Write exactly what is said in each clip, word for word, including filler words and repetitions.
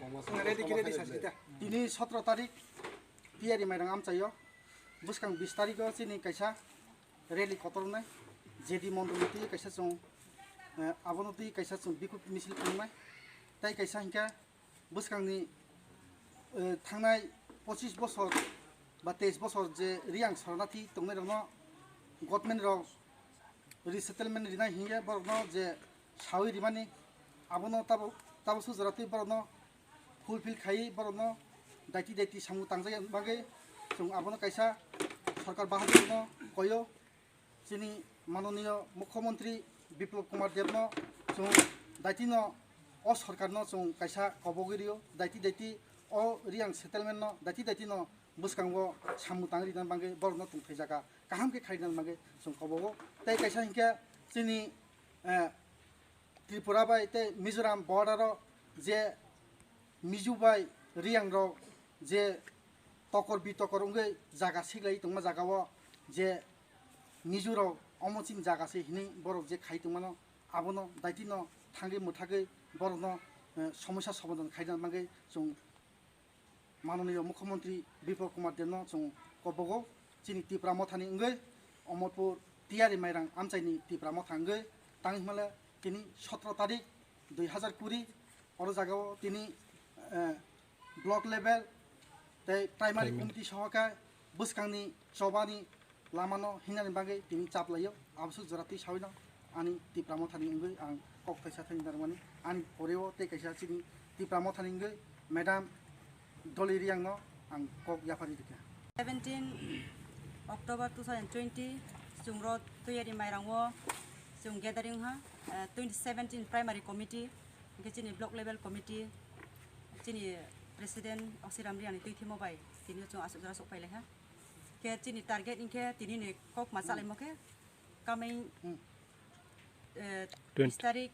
Ready khe ready sasita. Tini sotro tarik Tiyari Mairang amchaio bwskang bis tarikho chini kaisa rally kotor wngnai, J D Mondol ni twi kaisa chwng, eh, abono twi kaisa chwng bikhuk misil khulumnai. Tai kaisa hinkhe bwskangni, eh, thangnai pochis bosor ba teis bosor je Riyang Saranati tongnairokno government rok resettlement rinai hinkhe borokno je sawi rimani, abono tabo, tabo sujora twi borokno fulfill khai borokno daiti daiti samung tangjak bagwi chwng abono kaisa sorkar bahadur no koyo. Chini manoniyo mukhyamantri Biplab Kumar Deb no chwng daiti no o sorkar no chwng kaisa kobogwi rio, daiti daiti o Riyang settlement no daiti daiti no bwskango samung tangwi rina bagwi borokno tongthai jaga kaham khe khairina bagwi chwng kobogo. Tei kaisa hinkhe chini, eh, Tripura bai tei Mizoram border o je Mizo bai Riyang rok je tokor bitokor wngwi jaga siklai tongma jaga o je Mizo rok omo chini jaga se hinwi borok je khai tongmano abono daiti no thangwi mwthagwi borokno, eh, somosya somadhan khaina bagwi chwng Manoniyo Mukhyamantri Biplab Kumar Debno chwng kobogo chini Tipra Mothani wngwi Omorpur Tiyari Mairang amchaini Tipra Motha wngwi tangwi hwnle tini sotro tarik dui hazar kuri oro jagao tini, eh, block level tei primary Primary. Committee soho khe bwskangni chobani lamano hinani bagwi tini chaplaio. Aboswk jora twi sawino ani Tipra Mothani wngwi ang kok kaisa thani narwkmani. Ani poreo tei kaisa chini Tipra Mothani wngwi Madam Dolly Riyangno ang kok yapharwi rikha. Seventeen October two thousand twenty chwng ro Tiyari Mairango chwng gathering ha, eh, twenty seventeen primary committee, hwnkhe chini block level committee, chini president Oksiram Riyangni twi thimo bai tini chwng aswk jora sok pailai ha. Khe chini target hwnkhe tini ni kok ma chalaimo khe coming, hmm, eh, twenty. Bis tarik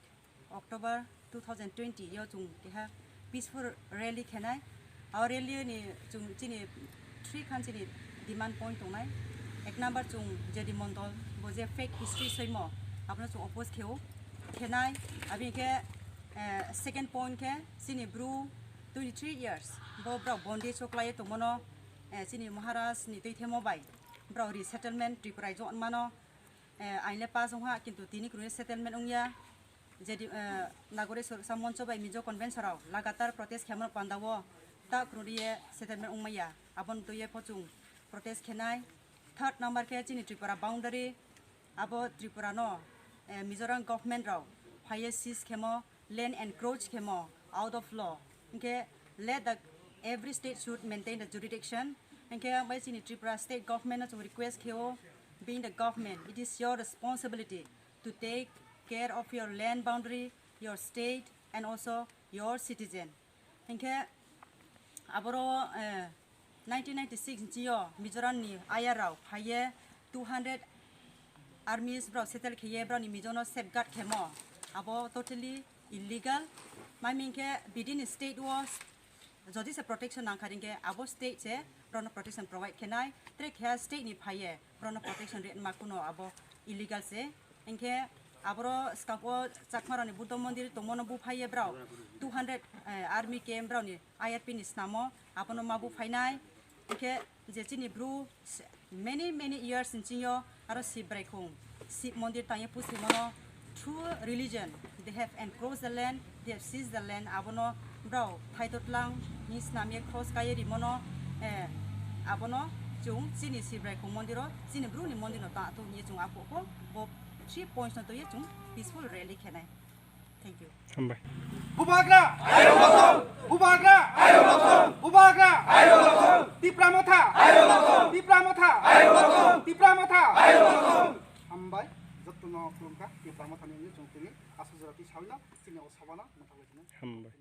October two thousand twenty yo chwng keha peaceful rally khenai. O rally ni chwng chini three khan chini demand point tongnai. Ek number chwng J D Mondol bo je fake history soimo abono chwng oppose kheo khenai. Aboni khe, eh, second point khe chini bru twenty three years bo brao bondi choklai tongmano, eh, chini Maharaj ni twi themo bai brao resettlement Tripura jon mano, eh, aile pass wngha, kintu tini kwrwini settlement wngya. Jodi, eh, Nagori Suraksa Moncho bai Mizo Convention rok lagatar protest khaimano pandao ta kwrwini settlement wngmaya. Aboni twiwi pho chwng protest khenai. Third number khe chini Tripura boundary, abo Tripura no, eh, Mizoram government rok phaiye seize khemo, land encroach khemo out of law. Hwnkhe let the every state should maintain the jurisdiction. Hwnkhe ang bai chini Tripura state government no chwng request kheo, being the government, it is your responsibility to take care of your land boundary, your state and also your citizen. Hwnkhe aboro, eh, nineteen ninety-six ni chio Mizoram ni ayar rok phaiye two hundred armies brok settle kheye brokni Mizo no safeguard khemo, abo totally illegal. Mai hwnkhe bidini state o jodi se protection nangkha hwnkhe abo state se brokno protection provide khenai, tre khe state ni phaiye brokno protection rwma kuno abo illegal se. Hwnkhe aboro skang o Chakma rokni Buddha mondir tongmano buphaiye brao two hundred, eh, army camp brao ni I R P ni snamo abono ma buphainai. Hwnkhe je chini bru many, many years ni chingyo aro Sibrai khung Sib mondir tangye pusimano through religion they have encroached the land, they have seized the land, abono brao thaito tlang ni snamye cross kaiye rimono, eh, abono chwng chini Sibrai khung mondiro chini bru ni mondirno ta to hwnye chwng aphoko bo three points no twiwi chwng peaceful rally khenai. Thank you. Hambai. Bubagra! Bubagra! Bubagra! Tipra Motha! Tipra Motha! Tipra Motha! Hambai, jotto no khulumkha, Tipra Motha ni wngwi chwng tini aswk jora twi sawino, chini o sabano mwthangwi tini. Hambai.